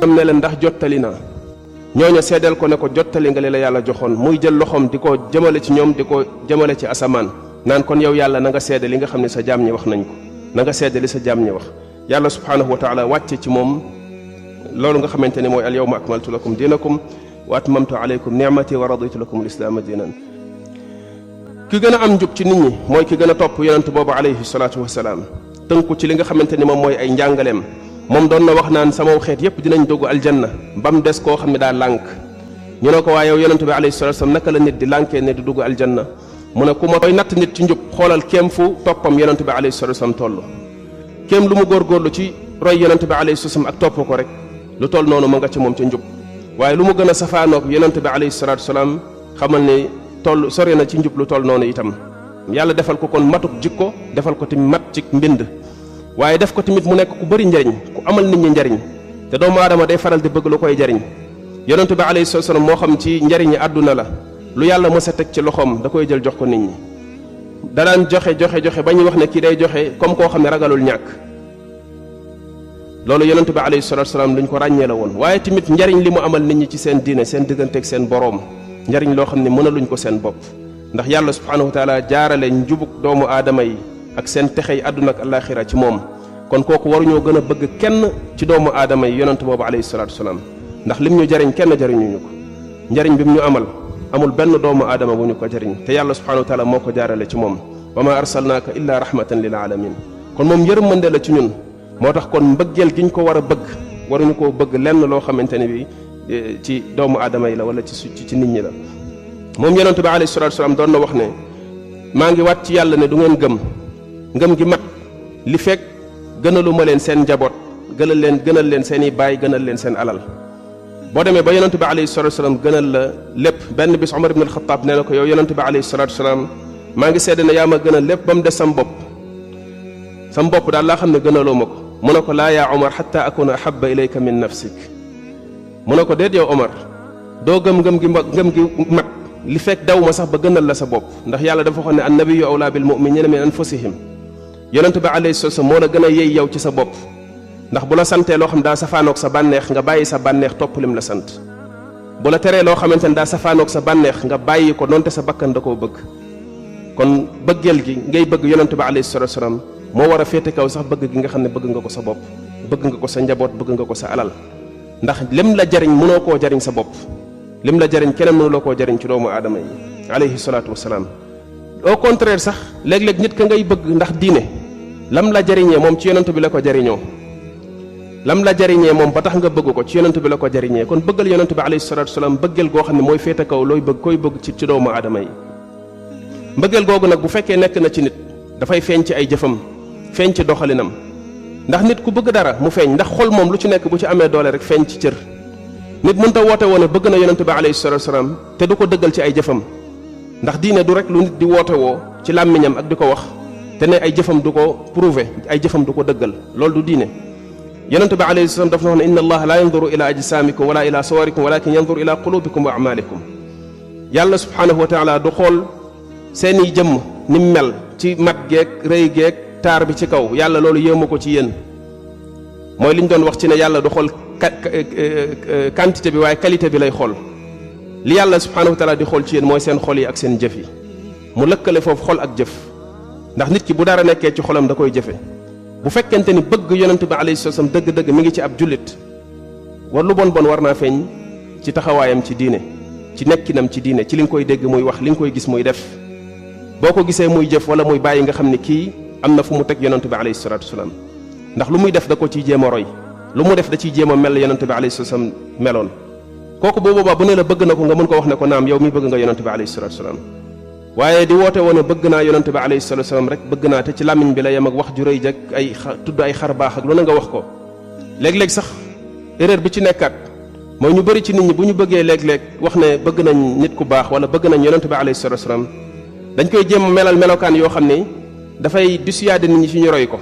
am ne leen ndax jottali naa ñooñu seedeel ko ne ko jottali nga li la yàlla joxoon muy jël loxoom di ko jëmale ci ñoom di ko jëmale ci asamaan naan kon yow yàlla na nga seede li nga xam ne sa jaam ñi wax nañ ko na nga seede li sa jaam ñi wax yàlla subhanahu wa taala wàcce ci moom loolu nga xamante ne mooy al yawma akmaltu lakum dinakum wa atmamtu alaykum ni'mati wa raditu lakum al islaama diinan ki gën a am njub ci nit ñi mooy ki gën a topp yonent boobu alayhi salaatu wasalaam tënku ci li nga xamante ni moom mooy ay njàngaleem moom doon na wax naan sama xeet yépp dinañ dugg aljanna ba mu des koo xam ne daa lànk ñu ne ko waaye yow yonent bi alayhi salaatu wasalaam naka la nit di lànkee ne di dugg aljanna mu ne ku ma koy natt nit ci njub xoolal kéem fu toppam yonent bi alayhi salaatu wasalaam toll kéem lu mu góorgóorlu ci roy yonent bi alayhi salaatu wasalaam ak topp ko rek lu toll noonu ma nga ci moom ca njub waaye lu mu gën a safaanoog yonent bi alayhi salaatu wasalaam xamal ne toll sori na ci njub lu toll noonu itam yàlla defal ko kon matuk jikko defal ko tamit mat ci mbind waaye def ko tamit mu nekk ku bëri njariñ ku amal nit ñi njariñ te doomu aadama day faral di bëgg lu koy jariñ yonent bi alayhi salaatu wasalaam moo xam ci njariñi àdduna la lu yàlla mës a teg ci loxoom da koy jël jox ko nit ñi da daan joxe ba ñuy wax ne kii day joxe comme koo xam ne ragalul ñàkk loolu yonent bi alayhi salaatu wasalaam luñ ko ràññee la woon waaye tamit njariñ li mu amal nit ñi ci seen diine seen digganteeg seen boroom njariñ loo xam ne mënaluñ ko seen bopp ndax yàlla subhanahu wa taala jaarale njubug doomu aadama yi ak seen texey àdduna ak alaxira ci moom kon kooku waruñoo gën a bëgg kenn ci doomu aadama yi yonent boobu alayhi salaatu wasalaam ndax lim ñu jariñ kenn jariñuñu ko njariñ bi mu ñu amal amul benn doomu aadama bu ñu ko jariñ te yàlla subhanahu wa taala moo ko jaarale ci moom wa ma arsalnaaka illa rahmatan lil alamin kon moom yërmande la ci ñun moo tax kon mbëggeel gi ñu ko war a bëgg waruñu koo bëgg lenn loo xamante ne bi ci doomu aadama yi la wala ci nit ñi la moom yonent bi alayhi salaatu wasalaam doon na wax ne maa ngi waat ci yàlla ne du ngeen ngëm gi mat li fekk gënalu ma leen seen njaboot gënal leen seen i baay gënal leen seen alal boo demee ba yonent bi alayhi salaatu wasalaam gënal la lépp benn bis Omar ibn al-Khattab nee na ko yow yonent bi alayhi salaatu wasalaam maa ngi seede ne yaa ma gënal lépp ba mu des sam bopp daal laa xam ne gënaloo ma ko mu ne ko laa yaa Omar xatta akuna ahabba ilayka min nafsik mu ne ko déet yow Omar doo ngëm gi mat li fekk daw ma sax ba gënal la sa bopp ndax yàlla dafa waxoon ne annabiyyu awlaa bil mu'miniina min anfusihim yonent bi alayhi salaatu wasalaam moo la gën a yey yow ci sa bopp ndax bu la santee loo xam daa safaanoog sa bànneex nga bàyyi sa bànneex topp lim la sant bu la teree loo xamante ne daa safaanoog sa bànneex nga bàyyi ko donte sa bakkan da koo bëgg kon bëggeel gi ngay bëgg yonent bi alayhi salaatu wasalaam moo war a féete kaw sax bëgg gi nga xam ne bëgg nga ko sa bopp bëgg nga ko sa njaboot bëgg nga ko sa alal ndax lim la jariñ mënoo koo jariñ sa bopp lim la jariñ keneen mënuloo koo jariñ ci doomu aadama yi alayhi salaatu wasalaam au contraire sax léeg-léeg nit ka ngay bëgg ndax diine lam la jariñee moom ci yonent bi la ko jariñoo lam la jariñee moom ba tax nga bëgg ko ci yonent bi la ko jariñee kon bëggal yonent bi alayhi salaatu wasalaam bëggeel goo xam ne mooy féete kaw looy bëgg koy bëgg ci doomu aadama yi mbëggeel googu nag bu fekkee nekk na ci nit dafay feeñ ci ay jëfam feeñ ci doxalinam ndax nit ku bëgg dara mu feeñ ndax xol moom lu ci nekk bu ci amee doole rek feeñ ci cër nit mënta woote woon ne bëgg na yonent bi alayhi salaatu wasalaam te du ko dëggal ci ay jëfam ndax diine du rek lu nit di woote woo ci làmmiñam ak di ko wax te ne ay jëfam du ko prouver ay jëfam du ko dëggal loolu du diine yonent bi alayhi salaam dafa wax ne inna allaha la yanzuru ila ajsamikum wala ila sawarikum walakin yanzuru ila qulubikum wa amalikum yàlla subhanahu wa taala du xool seeni jëmm ni mel ci mat geeg rëy geeg taar bi ci kaw yàlla loolu yéemu ko ci yéen mooy li ñu doon wax ci ne yàlla du xool quantité bi waaye qualité bi lay xool li yàlla subhanahu wa taala di xool ci yéen mooy seen xol yi ak seen jëf yi mu lëkkale foofu xol ak jëf ndax nit ki bu dara nekkee ci xolam da koy jëfe bu fekkente ni bëgg yonent bi alayhi salaam dëgg-dëgg mi ngi ci ab jullit war lu bon war naa feeñ ci taxawaayam ci diine ci nekkinam ci diine ci li nga koy dégg muy wax li nga koy gis muy def boo ko gisee muy jëf wala muy bàyyi nga xam ne kii am na fu mu teg yonent bi alayhi salaatu wasalaam ndax lu muy def da ko ciy jéem a roy lu mu def da ciy jéem a mel yonent bi alayhi salaam meloon kooku boo boobaa bu ne la bëgg na ko nga mën ko wax ne ko naam yow mi bëgg nga yonent bi alayhi salaatu wasalaam waaye di woote woon bëgg naa yonent bi alayhi salaatu wasalaam rek bëgg naa te ci làmmiñ bi la yem ak wax ju rëy jak ay tudd ay xar baax ak lu ne nga wax ko léeg-léeg sax erreur bi ci nekkaat mooy ñu bëri ci nit ñi bu ñu bëggee léeg-léeg wax ne bëgg nañ nit ku baax wala bëgg nañ yonent bi alayhi salaatu wasalaam dañ koy jéem a melal melokaan yoo xam ne dafay dissuader nit ñi ci ñu roy ko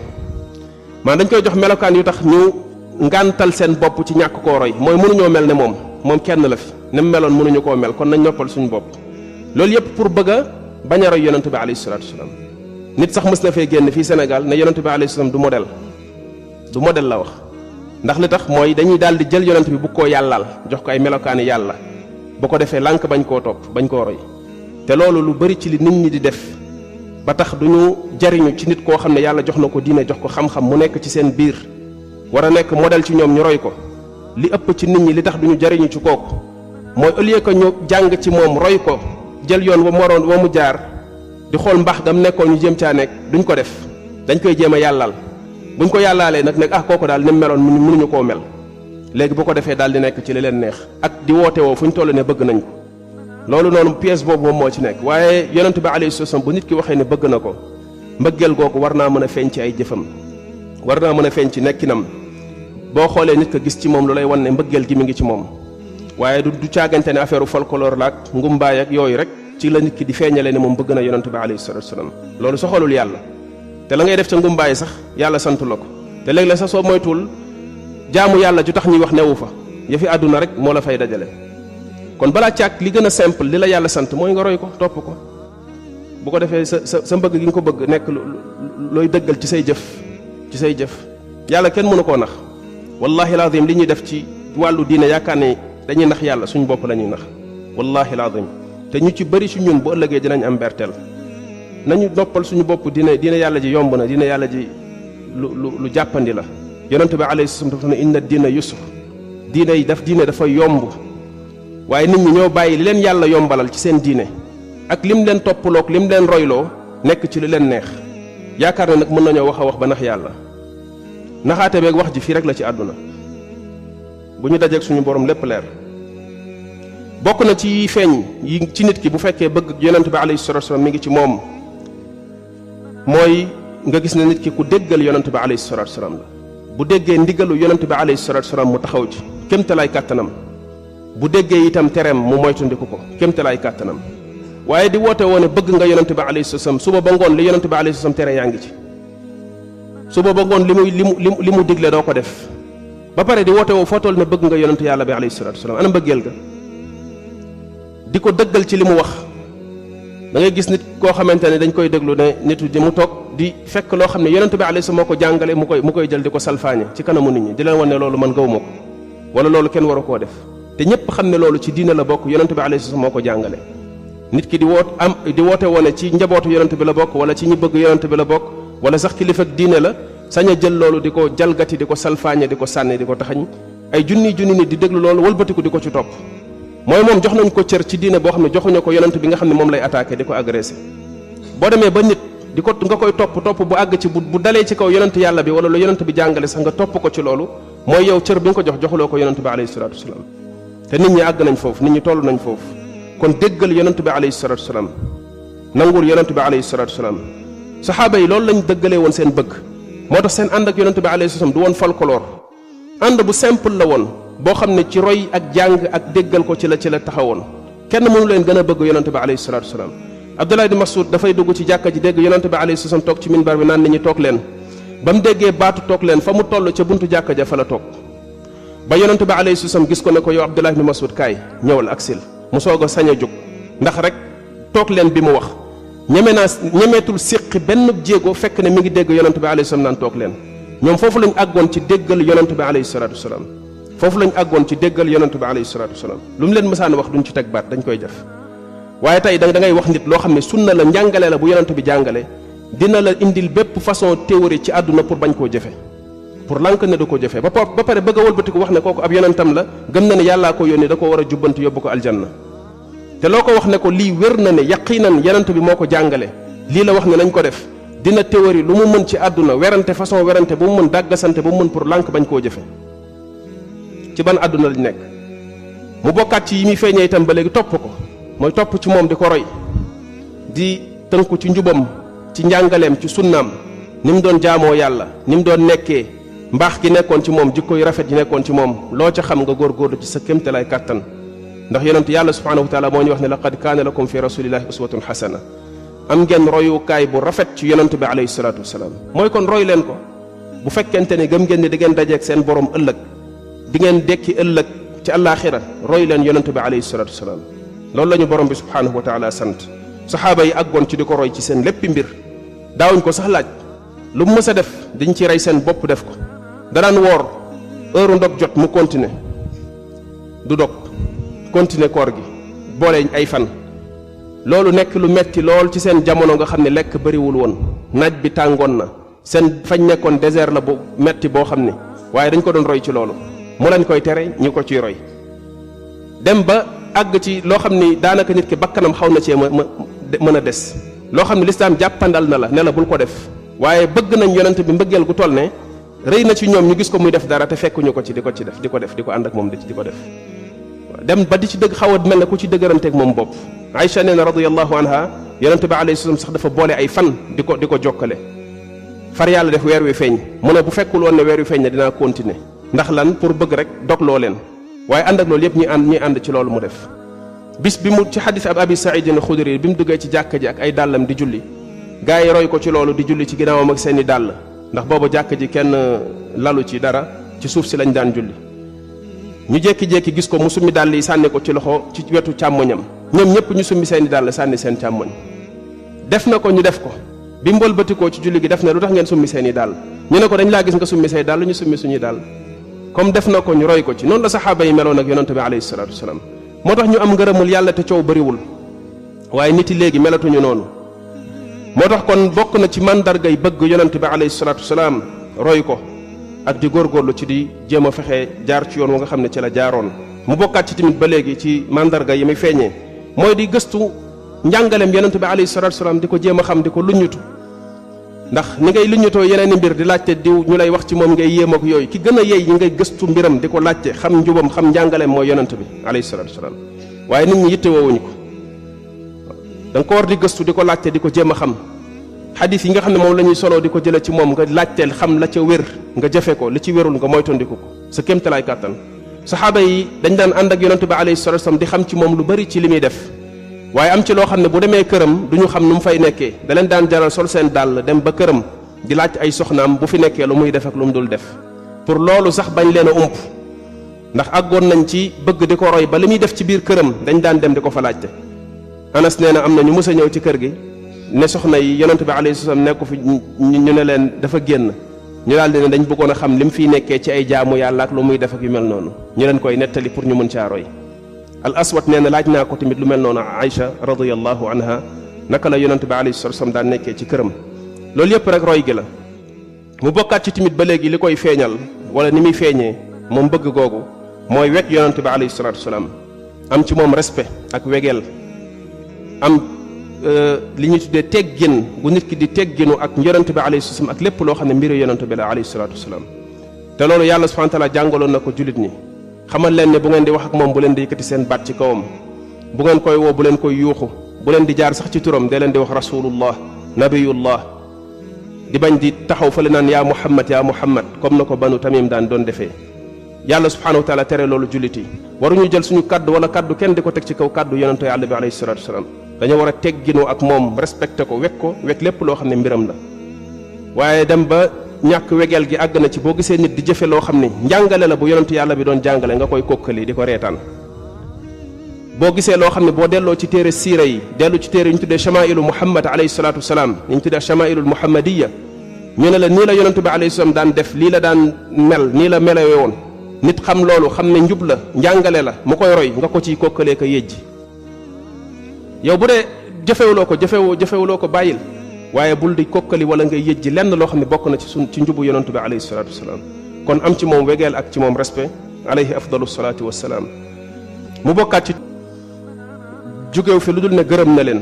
maanaam dañ koy jox melokaan yu tax ñu ngàntal seen bopp ci ñàkk koo roy mooy mënuñoo mel ne moom kenn la fi ni mu meloon mënuñu koo mel kon nañ noppal suñu bopp loolu yëpp pour bëgg a bañ a roy yonent bi alayhi salaatu wasalaam nit sax mës na fee génn fii Sénégal ne yonent bi alayhi salaam du modèle la wax ndax li tax mooy dañuy daal di jël yonent bi bu koo yàllaal jox ko ay melokaani yàlla bu ko defee lànk bañ koo topp bañ koo roy te loolu lu bari ci li nit ñi di def ba tax duñu jariñu ci nit koo xam ne yàlla jox na ko diine jox ko xam-xam mu nekk ci seen biir war a nekk modèle ci ñoom ñu roy ko li ëpp ci nit ñi li tax duñu jariñu ci kooku mooy au lieu que ñu jàng ci moom roy ko jël yoon wa moroon wa mu jaar di xool mbaax gam nekkoon ñu jéem caa nekk duñ ko def dañ koy jéem a yàllaal buñ ko yàllaalee nag nekk kooku daal ni mu meloon mënuñu koo mel léegi bu ko defee daal di nekk ci li leen neex ak di woote woo fu ñu toll ne bëgg nañ ko loolu noonu pièce boobu moom moo ci nekk waaye yonent bi alayhi salaam bu nit ki waxee ne bëgg na ko mbëggeel googu war naa mën a feeñ ci ay jëfam war naa mën a feeñ ci nekkinam boo xoolee nit ko gis ci moom lu lay wan ne mbëggeel gi mi ngi ci moom waaye du caagante ne affaire folklore laak ngumbaay ak yooyu rek ci la nit ki di feeñale ne moom bëgg na yonent bi alayhi salaam loolu soxalul yàlla te la ngay def ca ngumbaay sax yàlla sant la ko te léeg la sax soo moytuwul jaamu yàlla ju tax ñuy wax newu fa yëfi àdduna rek moo la fay dajale kon balaa càkk li gën a simple li la yàlla sant mooy nga roy ko topp ko bu ko defee sa mbëgg gi nga ko bëgg nekk looy dëggal ci say jëf yàlla kenn mënu koo nax wallahi lazim li ñuy def ci wàllu diine yaakaar ne dañuy nax yàlla suñ bopp la ñuy nax wallahi lazim te ñu ci bëri ci ñun bu ëllëgee dinañ am berteel nañu noppal suñu bopp diine yàlla ji yomb na diine yàlla ji lu jàppandi la yonente bi alayhi salaam dafa ne inna diina yusr diine dafa yomb waaye nit ñi ñoo bàyyi li leen yàlla yombalal ci seen diine ak lim leen toppaloog lim leen royloo nekk ci li leen neex yaakaar ne nag mën nañoo wax a wax ba nax yàlla naxaate beeg wax ji fii rek la ci àdduna bu ñu dajeeg suñu borom lépp leer bokk na ci feeñ yi ci nit ki bu fekkee bëgg yonent bi alayhi salatu wasallam mi ngi ci moom mooy nga gis ne nit ki ku déggal yonent bi alayhi salatu wasallam la bu déggee ndigalu yonent bi alayhi salatu wasallam mu taxaw ci kémtalaay kàttanam bu déggee itam tereem mu moytandiku ko kémtalaay kàttanam waaye di woote woone bëgg nga yonent bi alayhi salatu wasallam suba ba ngoon li yonent bi alayhi salatu wasallam tere yaa ngi ci suba ba ngoon li mu digle doo ko def ba pare di woote woo foo toll ne bëgg nga yonent yàlla bi alayhi salatu wasallam ana mbëggeel ga di ko dëggal ci li mu wax da ngay gis nit koo xamante ne dañ koy déglu ne nitu ji mu toog di fekk loo xam ne yonent bi alayhi salaam moo ko jàngale mu koy jël di ko salfaañe ci kanamu nit ñi di leen wan ne loolu man gawuma ko wala loolu kenn waru koo def te ñëpp xam ne loolu ci diine la bokk yonent bi alayhi salaam moo ko jàngale nit ki di woote woone ci njabootu yonent bi la bokk wala ci ñi bëgg yonent bi la bokk wala sax kilifa diine la sañ a jël loolu di ko jalgati di ko salfaañe di ko sànni di ko taxañ ay junni nit di déglu loolu wëlbatiku di ko ci topp mooy moom jox nañ ko cër ci diine boo xam ne joxuñu ko yonent bi nga xam ne moom lay attaqué di ko agressé boo demee ba nit nga koy topp bu àgg ci bu dalee ci kaw yonent yàlla bi wala lu yonent bi jàngale sax nga topp ko ci loolu mooy yow cër bi nga ko joxuloo ko yonent bi alayhi salatu wasalaam te nit ñi àgg nañ foofu nit ñi toll nañ foofu kon déggal yonent bi alayhi salatu wasalaam nangul yonent bi alayhi salatu wasalaam saxaaba yi loolu lañ dëggalee woon seen bëgg moo tax seen ànd ak yonent bi alayhi salaam du woon folklore ànd bu simple la woon boo xam ne ci roy ak jàng ak déggal ko ci la taxawoon kenn mënu leen gën a bëgg yonent bi alayhi salatu wasalaam Abdullah ibn Mas'ud dafay dugg ci jàkka ji dégg yonent bi alayhi salaam toog ci minbar bi naan nit ñi toog leen ba mu déggee baatu toog leen fa mu toll ca buntu jàkka ja fa la toog ba yonent bi alayhi salaam gis ko ne ko yow Abdullah ibn Mas'ud kaay ñëwal aksil mu soog a sañ a jóg ndax rek toog leen bi mu wax ñemeetul séqi benn jéego fekk ne mi ngi dégg yonent bi alayhi salaam naan toog leen ñoom foofu lañ àggoon ci déggal yonent bi alayhi salatu wasalaam foofu lañ àggoon ci déggal yonent bi alayhi salatu wasalaam lu mu leen mësaan wax duñ ci teg baat dañ koy def waaye tey da ngay wax nit loo xam ne sunna la njàngale la bu yonent bi jàngale dina la indil bépp façon théorie ci àdduna pour bañ koo jëfe pour lànk ne du ko jëfe ba pare bëgg a wëlbati ko wax ne kooku ab yonentam la gëm na ne yàllaa ko yónni da ko war a jubbanti yóbbu ko aljanna te loo ko wax ne ko lii wér na ne yaqinan yonent bi moo ko jàngale lii la wax ne nañ ko def dina théorie lu mu mën ci àdduna werante façon werante bu mu mën dàggasante bu mu mën pour lànk bañ koo jëfe ci ban àdduna lañ nekk mu bokkaat ci yi muy feeñee itam ba léegi topp ko mooy topp ci moom di ko roy di tënku ci njubam ci njàngaleem ci sunnaam ni mu doon jaamoo yàlla ni mu doon nekkee mbaax gi nekkoon ci moom jikko yu rafet yi nekkoon ci moom loo ca xam nga góorgóorlu ci sa kéemtalaay kàttan ndax yonent yàlla subhanahu wa taala moo ñu wax ne laqad kaana lakum fi rasulillahi uswatun xasana am ngeen royukaay bu rafet ci yonent bi alayhi salatu wasalaam mooy kon roy leen ko bu fekkente ne gëm ngeen ne di ngeen dajeeg seen borom ëllëg di ngeen dekki ëllëg ci àllaaxira roy leen yonent bi alayhi salatu wasalaam loolu la ñu borom bi subhanahu wa taala sant saxaaba yi àggoon ci di ko roy ci seen léppi mbir daawuñ ko sax laaj lu mu mës a def dañ ci rey seen bopp def ko danaan woor heure ndog jot mu continuer du dog continuer koor gi boole ay fan loolu nekk lu metti lool ci seen jamono nga xam ne lekk bariwul woon naaj bi tàngoon na seen fañ nekkoon désert la bu metti boo xam ne waaye dañ ko doon roy ci loolu mu leen koy tere ñu ko ciy roy dem ba àgg ci loo xam ni daanaka nit ki bakkanam xaw na cee mën a des loo xam ne lislaam jàppandal na la ne la bul ko def waaye bëgg nañ yonent bi mbëggeel gu toll ne rëy na ci ñoom ñu gis ko muy def dara te fekkuñu ko ci di ko def di ko ànd ak moom di ko def dem ba di ci dëgg xaw a mel ne ku ci dëgëranteeg moom bopp Aïcha nee na radiyallahu anha yonent bi alayhi salaam sax dafa boole ay fan di ko jokkale far yàlla def weer wi feeñ mu ne bu fekkul woon ne weer wi feeñ ne dinaa continuer ndax lan pour bëgg rek dogloo leen waaye ànd ak loolu yëpp ñi ànd ci loolu mu def bis bi mu ci xadis ab abi saïdin xudri bi mu duggee ci jàkka ji ak ay dàllam di julli gaa yi roy ko ci loolu di julli ci ginnaawam ak seeni dàll ndax boobu jàkka ji kenn lalu ci dara ci suuf si lañ daan julli ñu jékki-jékki gis ko mu summi dàll yi sànni ko ci loxo ci wetu càmmoñam ñoom ñëpp ñu summi seeni dàll sànni seen càmmoñ def na ko ñu def ko bi mbolbatikoo ci julli gi def na lu tax ngeen summi seeni dàll ñu ne ko dañ laa gis nga summi say dàll ñu summi suñuy dàll comme def na ko ñu roy ko ci noonu la saxaaba yi meloon ak yonente bi alayhi salaatu wasalaam moo tax ñu am ngërëmul yàlla te coow bariwul waaye nit yi léegi melatuñu noonu moo tax kon bokk na ci mandargay bëgg yonente bi alayhi salaatu wasalaam roy ko ak di góorgóorlu ci di jéem a fexe jaar ci yoon wa nga xam ne ci la jaaroon mu bokkaat ci tamit ba léegi ci mandarga yi muy feeñee mooy di gëstu njàngaleem yonente bi alayhi salaatu wasalaam di ko jéem a xam di ko luññutu ndax ni ngay luññutoo yeneen i mbir di laajte diw ñu lay wax ci moom ngay yéem ak yooyu ki gën a yey ñi ngay gëstu mbiram di ko laajte xam njubam xam njàngaleem mooy yonente bi alayhi salaatu wasalaam waaye nit ñi yitte woowuñu ko da nga ko war di gëstu di ko laajte di ko jéem a xam xadis yi nga xam ne moom la ñuy soloo di ko jële ci moom nga laajteel xam la ca wér nga jëfe ko li ci wérul nga moytandiku ko sa kéemtalaay kàttan saxaaba yi dañ daan ànd ak yonente bi alayhi salaatu wasalaam di xam ci moom lu bari ci li muy def waaye am ci loo xam ne bu demee këram du ñu xam nu mu fay nekkee da leen daan jaral sol seen dàll dem ba këram di laaj ay soxnaam bu fi nekkee lu muy def ak lu mu dul def pour loolu sax bañ leen a ump ndax àggoon nañ ci bëgg di ko roy ba li muy def ci biir këram dañ daan dem di ko fa laajte Anas nee na am na ñu mës a ñëw ci kër gi ne soxna yi yonente bi alayhi salaam nekku fi ñu ne leen dafa génn ñu daal di ne dañ bëggoon a xam li mu fiy nekkee ci ay jaamu yàlla ak lu muy def ak yu mel noonu ñu leen koy nettali pour ñu mën caa roy al aswad nee na laaj naa ko tamit lu mel noonu Aïcha radiyallahu anha naka la yonente bi alayhi salaam daan nekkee ci këram loolu yëpp rek roy gi la mu bokkaat ci tamit ba léegi li koy feeñal wala ni muy feeñee moom bëgg googu mooy wekk yonente bi alayhi salaatu wasalaam am ci moom respect ak wegeel am li ñuy tuddee teggin gu nit ki di tegginu ak yonente bi alayhi salaam ak lépp loo xam ne mbiru yonente bi la alayhi salaatu wasalaam te loolu yàlla subhanahu wa taala jàngaloon na ko julit ñi xamal leen ne bu ngeen di wax ak moom bu leen di yëkkati seen baat ci kawam bu ngeen koy woo bu leen koy yuuxu bu leen di jaar sax ci turam dee leen di wax rasulullah nabiyullah di bañ di taxaw fa le naan yaa muhammad comme na ko banu tamim daan doon defee yàlla subhanahu wa taala tere loolu jullit yi waruñu jël suñu kaddu wala kaddu kenn di ko teg ci kaw kaddu yonente yàlla bi alayhi salatu wasalaam dañoo war a tegginoo ak moom respecté ko wekk lépp loo xam ne mbiram la waaye dem ba ñàkk wegeel gi àgg na ci boo gisee nit di jëfe loo xam ne njàngale la bu yonente yàlla bi doon jàngale nga koy kokkali di ko reetaan boo gisee loo xam ne boo delloo ci téere siira yi dellu ci téere yi ñu tuddee chamailu muhammad alayhi salatu wasalaam yi ñu tuddee chamailul muhammadiya ñu ne la nii la yonente bi alayhi salaam daan def lii la daan mel nii la melewe woon nit xam loolu xam ne njub la njàngale la mu koy roy nga ko ciy kokkalee ko yëjji yow bu dee jëfewuloo ko bàyyil waaye bul di kokkali wala ngay yëjji lenn loo xam ne bokk na ci njubu yonentu bi alayhi salatu wasalaam kon am ci moom wegeel ak ci moom respect alayhi afdalu salatu wasalaam mu bokkaat ci jugeew fi lu dul ne gërëm na leen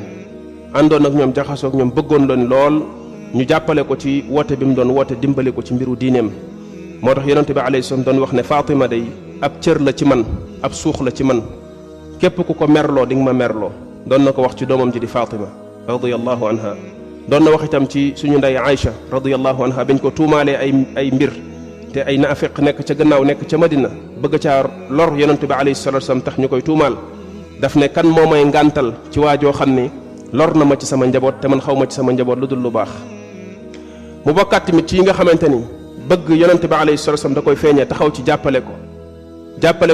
àndoon ak ñoom jaxasoog ñoom bëggoon leen lool ñu jàppale ko ci woote bi mu doon woote dimbali ko ci mbiru diineem moo tax yonente bi alayhi salaam doon wax ne Fatima day ab cër la ci man ab suux la ci man képp ku ko merloo di nga ma merloo doon na ko wax ci doomam ji di Fatima radiyallahu anha doon na wax itam ci suñu ndey Aïcha radiyallahu anha bañ ko tuumaalee ay mbir te ay naafiq nekk ca gannaaw nekk ca Madina bëgg caa lor yonente bi alayhi salatu wasallam tax ñu koy tuumaal daf ne kan moo may ngàntal ci waajoo xam ne lor na ma ci sama njaboot te man xaw ma ci sama njaboot lu dul lu baax mu bokkaat tamit ci yi nga xamante ni bëgg yonente bi alayhi salatu wasallam da koy feeñee taxaw ci jàppale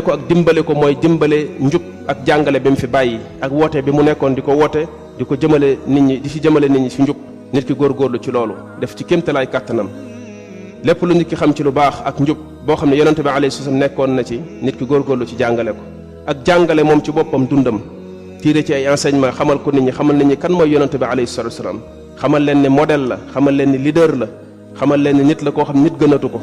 ko ak dimbale ko mooy dimbale njub ak jàngale bi mu fi bàyyi ak woote bi mu nekkoon di ko woote di ko jëmale nit ñi di ci jëmale nit ñi ci njub nit ki góorgóorlu ci loolu def ci kéemtalaay kàttanam lépp lu nit ki xam ci lu baax ak njub boo xam ne yonente bi alayhi salaam nekkoon na ci nit ki góorgóorlu ci jàngale ko ak jàngale moom ci boppam dundam tiire ci ay enseignement xamal ko nit ñi xamal nit ñi kan mooy yonente bi alayhi salatu wasalaam xamal leen ne modèle la xamal leen ne leader la xamal leen ne nit la koo xam nit gënatu ko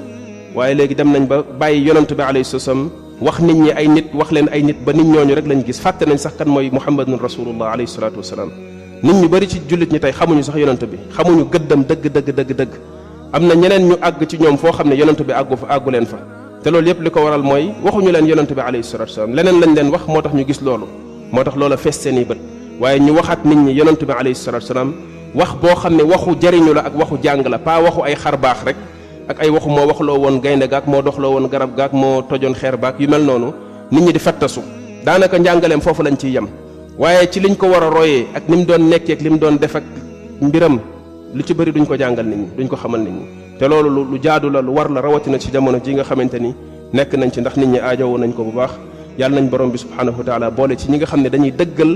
waaye léegi dem nañ ba bàyyi yonente bi alayhi salatu wasalaam wax nit ñi ay nit wax leen ay nit ba nit ñooñu rek lañ gis fàtte nañ sax kan mooy muhammadun rasulullah alayhi salatu wasalaam nit ñu bari ci jullit ñi tey xamuñu sax yonente bi xamuñu gëddam dëgg am na ñeneen ñu àgg ci ñoom foo xam ne yonente bi àggu leen fa te loolu yépp li ko waral mooy waxuñu leen yonente bi alayhi salatu wasalaam leneen lañ leen wax moo tax ñu gis loolu moo tax loola fees seen i bët waaye ñu waxaat nit ñi yonente bi alayhi salatu wasalaam wax boo xam ne waxu jariñu la ak waxu jàng la pas waxu ay xar baax rek ak ay waxu moo waxloo woon gaynde gaak moo doxloo woon garab gaak moo tojoon xeer baak yu mel noonu nit ñi di fattasu daanaka njàngaleem foofu lañ ciy yem waaye ci liñ ko war a royee ak ni mu doon nekkee ak li mu doon def ak mbiram lu ci bëri duñ ko jàngal nit ñi duñ ko xamal nit ñi te loolu lu jaadu la lu war la rawatina ci jamono ji nga xamante ni nekk nañ ci ndax nit ñi aajowoo nañ ko bu baax yàlla nañ borom bi subhanahu wa taala boole ci ñi nga xam ne dañuy dëggal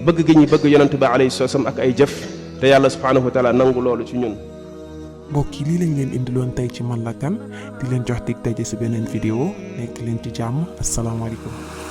bëgg gi ñuy bëgg yonente bi alayhi salaam ak ay jëf te yàlla subhanahu wa taala nangu loolu ci ñun. mbokk yi lii lañ leen indiloon tey ci Man la Kan di leen jox dig daje si beneen vidéo nekk leen ci jàmm asalaamaaleykum.